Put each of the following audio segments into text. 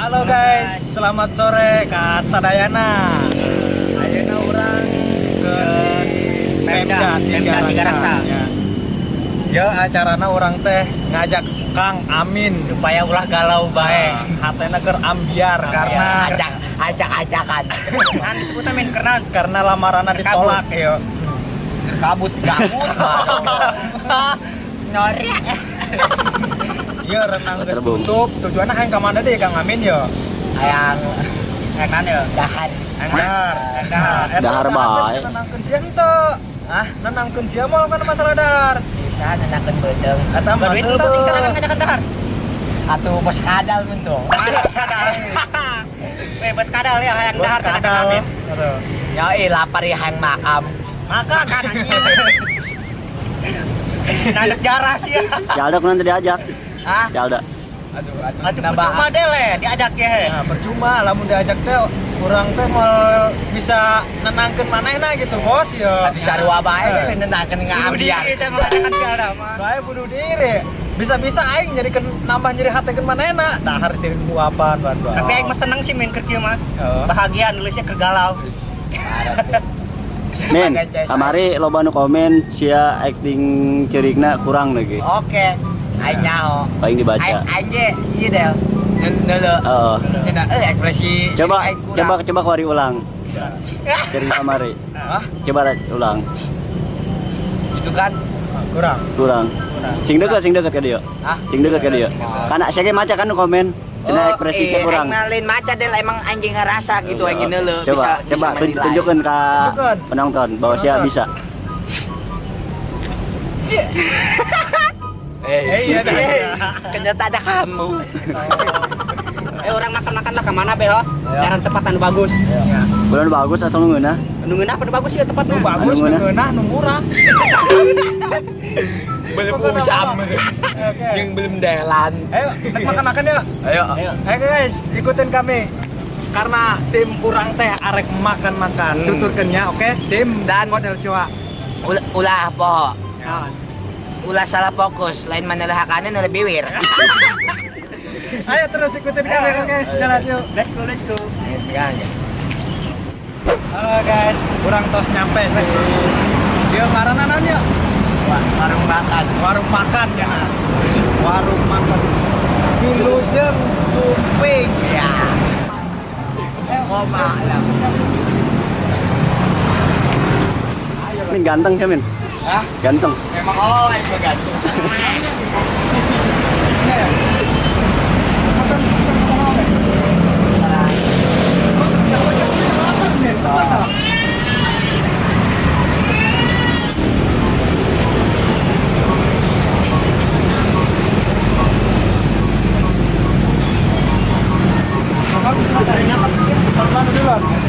Halo guys, selamat sore ka sadayana. Ayeuna urang ke Pemda Tiga Raksa. Ya acarana urang teh ngajak Kang Amin supaya ulah galau bae. Hatena keur ambiar karena ajak-ajakan. Kan disebutna min karena lamaranna ditolak ya. Kabut gabut. Norak. Ya renang geus tutup, tujuanna hayang ka mana deui Kang Amin ya? Hayang hayang ya? Dahar. Dahar. Dahar. Dahar bae. Nenangkeun sia henteu. Hah? Nenangkeun sia moal kana masalah dahar. Bisa nenangkeun beuteung. Eta mah duit teu ting sarangan ngajakan dahar. Atuh bos kadal mun tuh. Bos kadal. We bos kadal ya hayang dahar kana Kang Amin. Ya lapar ya hayang makan. Makan anjing. Nandek jarah sih ya. Jalda ku nanti diajak. Hah? Jalda. Aduh, aduh. Aduh, percuma deh le, diajak ya. Nah, percuma lamun diajak teh urang teh moal bisa nenangkeun manehna gitu, Bos ya. Bisa sarua bae nenangkeun ngambiar. Bunuh diri teh mengajakan Jalda mah. Bae bunuh diri. Bisa-bisa aing jadi nambah nyeri hate keun manehna. Dahar seuring huapan ban. Tapi aing mah seneng sih main keur kieu mah. Bahagia nulisnya keur galau. Men, kamari loba nu komen sia acting ceurikna kurang lagi. Oke. Aing nyaho. Paling dibaca. Aing ge ieu del. Neuleu. Heeh. Cenah ekspresi. Coba coba coba kuari ulang. Ceurik kamari. Hah? Coba ulang. Itu kan kurang. Kurang. Sing deket ka dieu. Hah? Sing deket ka dieu. Kana sia ge maca kan nu komen. Cenah ekspresi sia kurang. Aing malin maca del emang anjing ngerasa gitu aing neuleu bisa coba tunjukkan ke penonton bahwa sia bisa. Iya, ternyata ada kamu. Orang makan-makan lah kemana bel? Daerah tempat anu bagus. Bulan bagus asal nu ngeunah. Nu ngeunah anu bagus ya tempatnya. Nu bagus, nu ngeunah, nu murah. Belum usam. Yang belum delan. Ayo, makan-makan ya. Ayo. Ayo guys, ikutin kami. Karena tim urang teh arek makan-makan. Tuturkeun nya, oke? Tim dan model coa. Ulah poho. Ulah salah fokus, lain manelahakana nele biwir. Ayo terus ikutin kami, oke? Jalan yuk. Let's go, let's go. Halo guys, urang tos nyampe di dia ngaranna naon ya? Warung makan. Warung makan ya. Warung makan. Wilujeng Sumping ya. Koma lah. Min ganteng sih, Min. Hah? Ganteng. Memang oh, itu ganteng.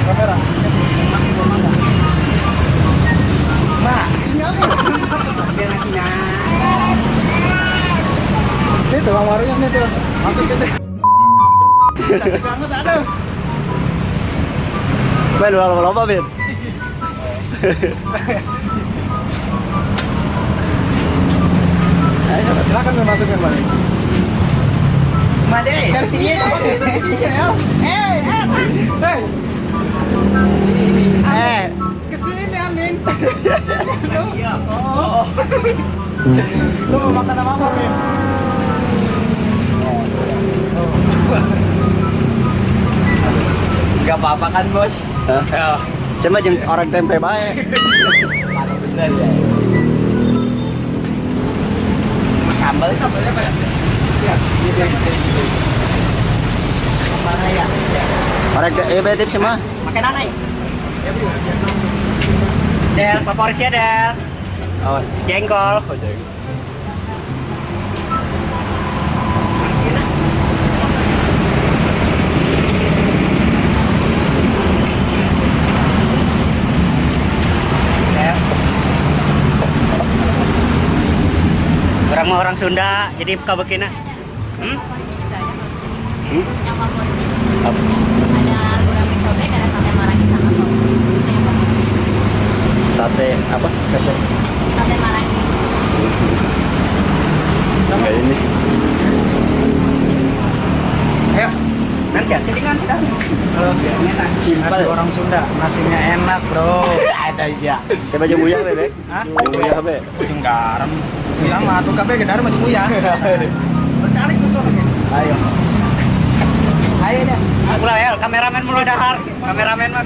Kamera. Mbak. Ini tuh warungnya nih tuh. Masuk gitu. Cantik banget aduh. Ben lomba-lomba, Ben. Ayo silakan masukin balik. Made. Dari sini ya. Kesini Amin. Kesini lu. Oh. Lu mau makan apa, Min? Gak apa-apa kan, Bos? Hah? Cuma jeung orang tempe bae. Paling bener ya. Sambal sambalnya apa ya? Ya, mana ya? Orang tip semua. Makan aneh. Del, favoritnya Del. Oh, jengkol. Oh, jengkol. Orang mah orang Sunda, jadi kabekina. Hmm? Yang favoritnya ada gurame cobek, ada sate marangi sama sop. Itu yang favoritnya. Sate apa? Sate. Sate marangi. Enggak ini. Ayo. Silingan sih, silingan sih. Nasi orang Sunda, nasinya enak, bro. Ada ya. Siapa jeung uyah be, Bek? Hah? Jeung uyah be. Jeung garam. Uyah mah atuh kabeh ge daram jeung uyah. Calik ku sok. Ayo. Ayo dah. Ulah ya, kameramen mulai dahar. Kameramen mah.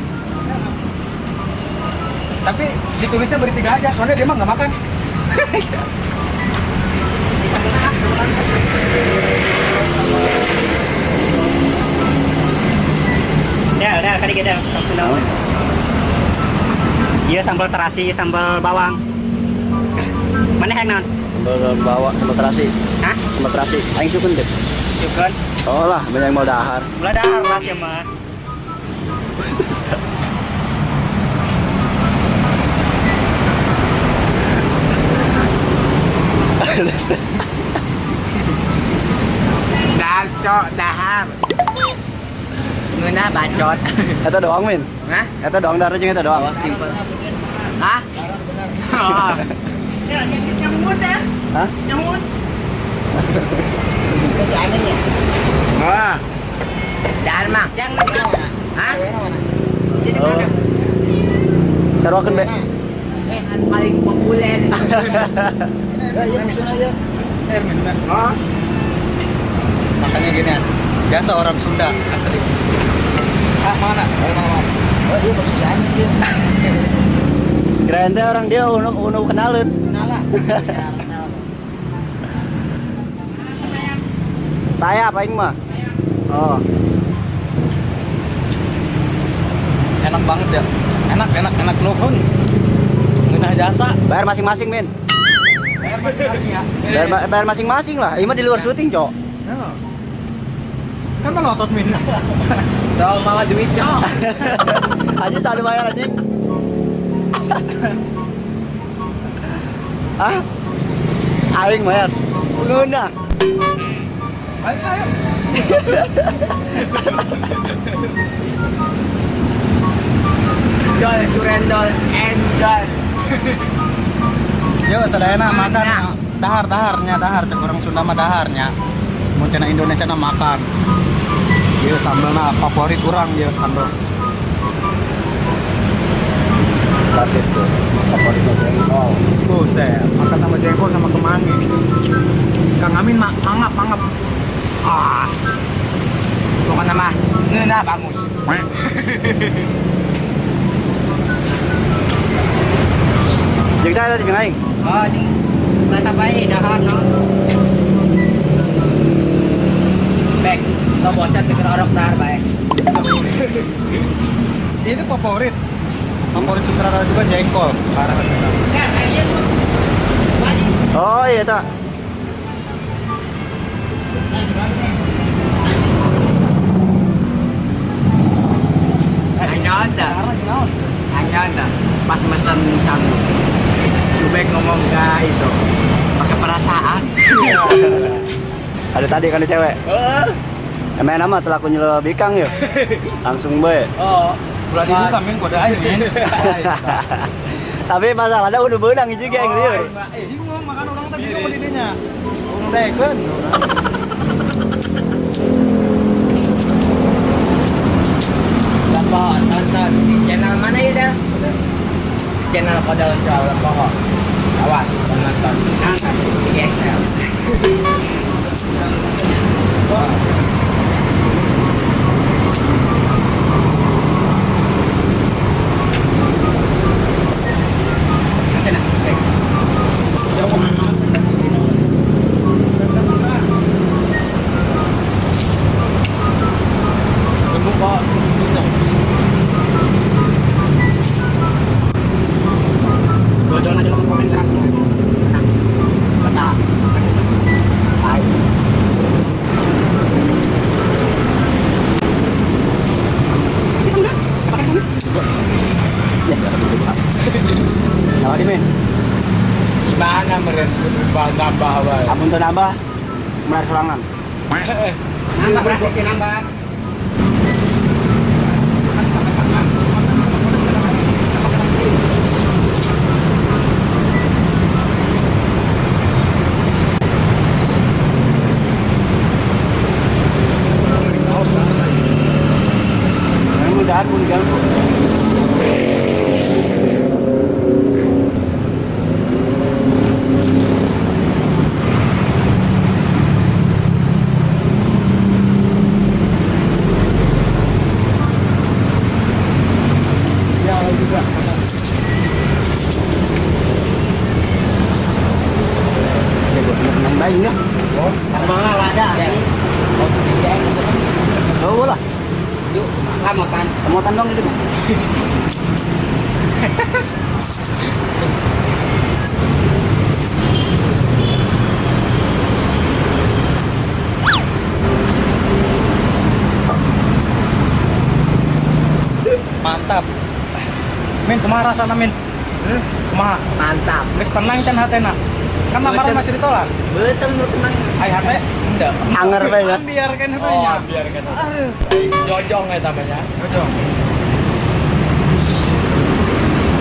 Tapi ditulisnya bertiga aja, soalnya dia mah nggak makan. Ya, udah kali kita. Iya sambal terasi, sambal bawang. Mana yang non? Sambal bawang, sambal terasi. Hah? Sambal terasi. Aing sukun deh. Sukun? Oh lah, banyak yang mau dahar. Mulai dahar lah sih mah. Dahar cok, dahar. Ngeunah bacot. Eta doang min? Hah? Eta doang dahar jeung eta doang. Oh, simpel. Hah? Oh. Ya, nyamun dah. Hah? Nyamun. Terus ya? Wah. Dahar mah. Hah? Jadi mana? Sarwakeun be. Paling populer. Iya, musuhnya ya. Air minuman. Oh. Makanya gini ya. Biasa orang Sunda asli. Ah, mana? Mana? Oh iya, maksud saya dia. Kirain teh orang dia unu kenalin. Kenal lah. Saya apa mah? Oh. Enak banget ya. Enak, enak, enak nuhun. Ngeunah jasa. Bayar masing-masing, Min. Bayar masing-masing ya. Bayar masing-masing lah. Ini mah di luar syuting, Cok. Ya. Kan melotot, Min. Tuh, mau duit, Cok. Aja selalu bayar, anjing. Ah? Aing bayar. Ngeunah. Ayo, ayo. Dol, curendol, endol. Yo, sadayana makan dahar daharnya dahar cek orang Sunda mah daharnya. Mun cenah Indonesia na makan. Ieu sambelna favorit urang ieu sambel. Plastik tuh favoritnya jengkol. Buset, makan sama jengkol sama kemangi. Kang Amin mangap mangap. Ah. Pokoknya mah ngeunah bagus. Jeung saya tadi jeung aing. Oh, jeung berata bae dahar no. Bek, tong bosan teu orok dahar bae. Ini favorit. Favorit sutradara juga jengkol. Parah. Ya, kayaknya tuh. Oh iya tak. Anyanda, pas mesen sangu, Subek ngomong ke itu, pakai perasaan. Ada tadi kan cewek. Emang nama telah aku nyelel bikang ya, langsung bae. Oh, ulah dibuka min kode aing min. Tapi masalahnya udah benang juga yang liur. Bingung makan orang tadi bingung didinya. Udah daekeun. Pohon, nonton di channel mana ya dah? Channel Kodal Jawa Pohon. Awas, nonton. Nonton di GSL. Amun teu nambah, menar sorangan. Nambah berarti sih nambah. Bebean pun diganggu. Ya juga. Ya gua nambahin ya. Oh, bangga lada. Oh, tiga. Oh lah. Yuk, kamotan. Kamotan dong itu. Mantap. Min, kumaha rasana Min? Kumaha? Mantap. Geus tenang can hatena. Kan lamaran masih ditolak. Betul nu tenang. Ai hate? Enggak. Anger we ya. Biarkan HP-nya. Oh, biarkan. Jojong eta namanya. Jojong.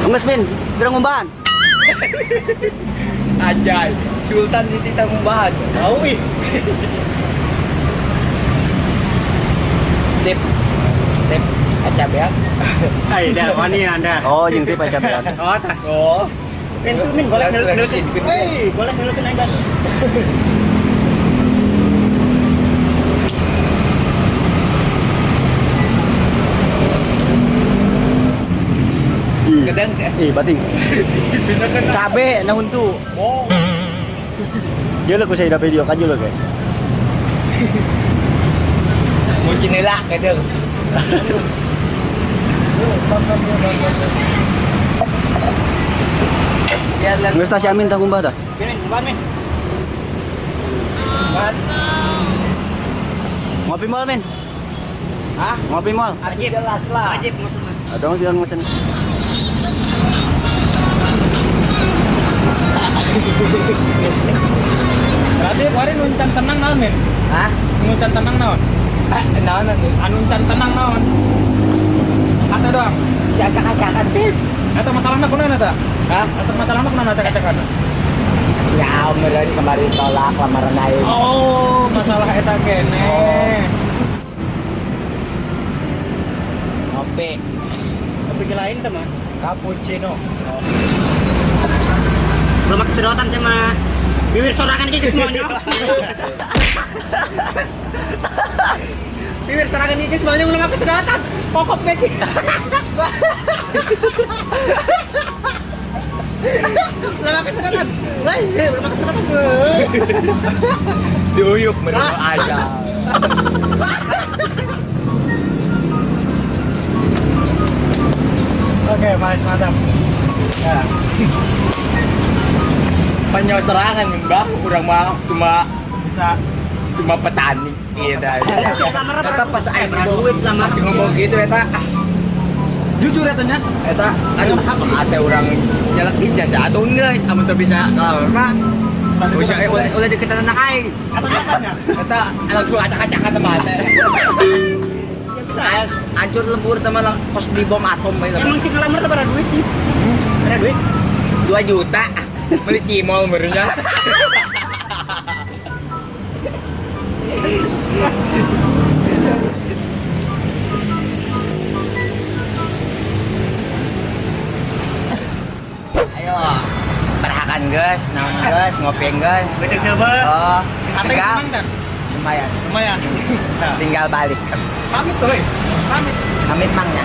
Geus Min, dirang ngumbahan. Anjay, Sultan dititah ngumbahan. Tahu ih. Tip. Tip acabean. Ai, dah wani Anda. Oh, jeung tip acabean. Oh, tah. Oh. Min tuh Min golek ngelukin. Eh, golek ngelukin aing. Kadang bating. Cabe na huntu. Oh. Jeuleuh ku saya da video ka jeuleuh ge. Mun cinela kadang. Ya, geus tah si Amin tah ngumbah tah. Min, ngumbah Min. Ngopi moal Min? Hah? Ngopi moal? Wajib jelas lah. Wajib ngopi moal. Ada sih yang mesen. Berarti kemarin nuncan tenang naon Min? Hah? Nuncan tenang naon? Naon anu? Anuncan tenang naon? Atau doang? Si acak-acakan tip. Eta masalahna kunaon eta? Hah? Masalahna kunaon acak-acakan? Ya, meureun kemarin tolak lamaran aing. Oh, masalah eta kene. Oh. Ngopi. Kopi lain teman. Cappuccino. Oh. Belum pakai sedotan sama bibir sorangan iki semuanya. Bibir sorangan iki semuanya belum pakai sedotan. Pokok beki. Belum pakai sedotan. Lah, belum pakai sedotan. Diuyuk mereka aja. Oke, mantap. Ya. Penyoserangan mbah kurang mah cuma bisa cuma petani gitu aja. Eta pas aing duit lah masih ngomong gitu eta. Jujur etanya? Eta aduh ate urang nyelek ijazah atau enggak amun teu bisa kalamar mah. Bisa ulah deketan anak aing. Eta langsung acak-acakan sama ate. Hancur lebur teman kos di bom atom bae. Emang sih ngelamar teh pada duit sih. Ada duit 2 juta. Beli cimol merenya. Ayo, perhakan guys, naon guys, ngopi guys. Betul silver. Oh, tinggal. Lumayan. Lumayan. Nah. Tinggal balik. Pamit tuh, pamit. Pamit mangnya.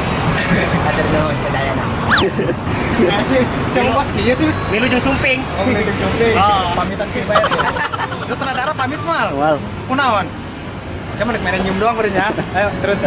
Hatur nuhun sadayana. Kasih, jangan pas kieu sih. Milu jeung sumping. Oh, milu jeung sumping. Oh. Pamitan sih bayar. Lu tenadara pamit mal. Mal. Kunaon? Saya mah rek mere nyium doang beureun ya. Ayo terus.